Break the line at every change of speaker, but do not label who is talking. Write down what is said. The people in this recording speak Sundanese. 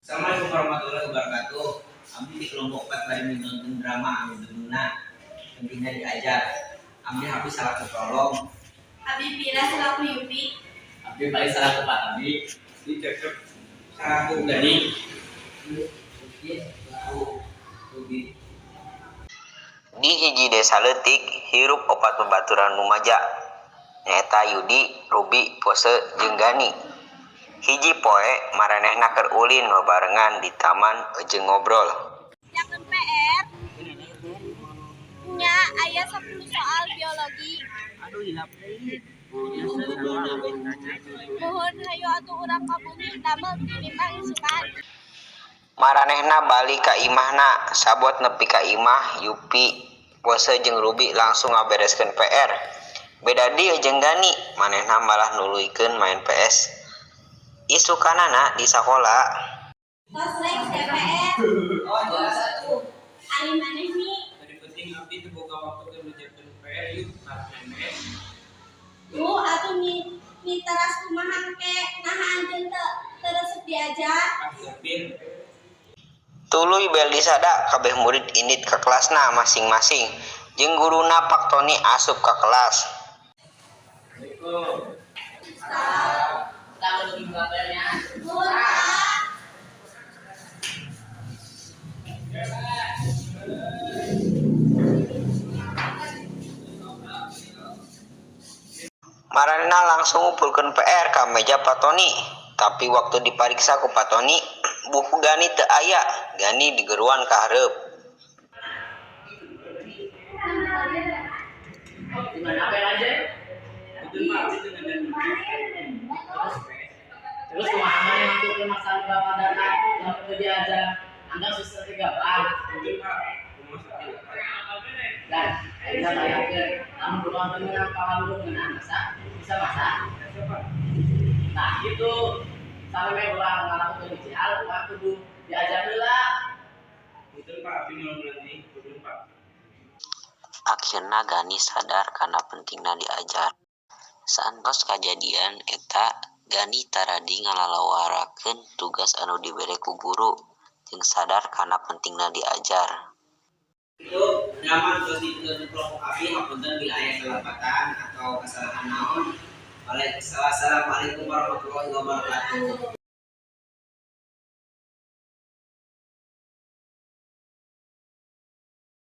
Assalamualaikum warahmatullahi wabarakatuh. Abdi di kelompok 4 bari nonton drama anu judulna Pentingnya Diajar. Abdi habis salah tolong.
Abi Pira selaku Yupi.
Abdi paling salah tepat abdi.
Di cekcok.
Salaku Gani. Rugi.
Di hiji desa leutik hirup opat babaturan rumaja, nyaeta Yudi, Rubi, Pose jeung Gani. Hiji poe maranehna keur ulin babarengan di taman jeung ngobrol.
Nyiapkeun PR. Nya, aya 10 soal biologi.
Aduh, hilap deui.
Muhun, hayu atuh urang ka bumi damel tinimbang isukan.
Maranehna balik ka imahna, sabot nepi ka imah Yupi, Pose jeung Rubi langsung ngabereskeun PR. Beda deui jeung Gani, manehna malah nuluykeun maen PS. Isukanana di sakola.
Tos rek PR.
Oh, jelas atuh.
Ari maneh nih?
Tadi penting abdi teu boga waktu keur ngerjakeun PR, yuk harus main PS.
Tuh atuh mi miteras kumaha ke, naha anjeun teu resep diajar?
Ah, siapin.
Tuluy bel disada, kabeh murid indit ka kelasna masing-masing jeung guruna Pak Toni asup ka kelas.
Assalamualaikum.
Kita kudu ngapelnya.
Nuhun, Pak.
Maranehna langsung ngumpulkeun PR ka meja Pak Toni. Tapi waktu dipariksa ku Pak Toni, buku Gani teu aya. Gani digeruan ka hareup.
Di mana apa yang aja?
Betul, Pak, abdi teu ngajar terus PS.
Terus kumaha maneh ngelakukeun masalah bapak data lamun teu diajar anggap susah gampang.
Betul, Pak. Kumaha sakit.
Dan ayeuna bayangkeun lamun urang teu meunang pangalurung ngeunaan masa bisa masa.
Bisa, Pak.
Nah, gitu. Sampai meh urang ngalakukeun hiji hal, urang kudu diajar heula.
Betul, Pak, abdi mau berhenti. Betul, Pak.
Akhirna Gani sadar kana pentingna diajar. Saentos kajadian eta, Gani taradi ngalalawarakeun tugas anu dibere ku guru jeung sadar kana pentingna diajar.
Itu drama terus di kelompok abdi, hapunten bila aya kelepatan atau kesalahan naon. Wassalamualaikum warahmatullahi wabarakatuh.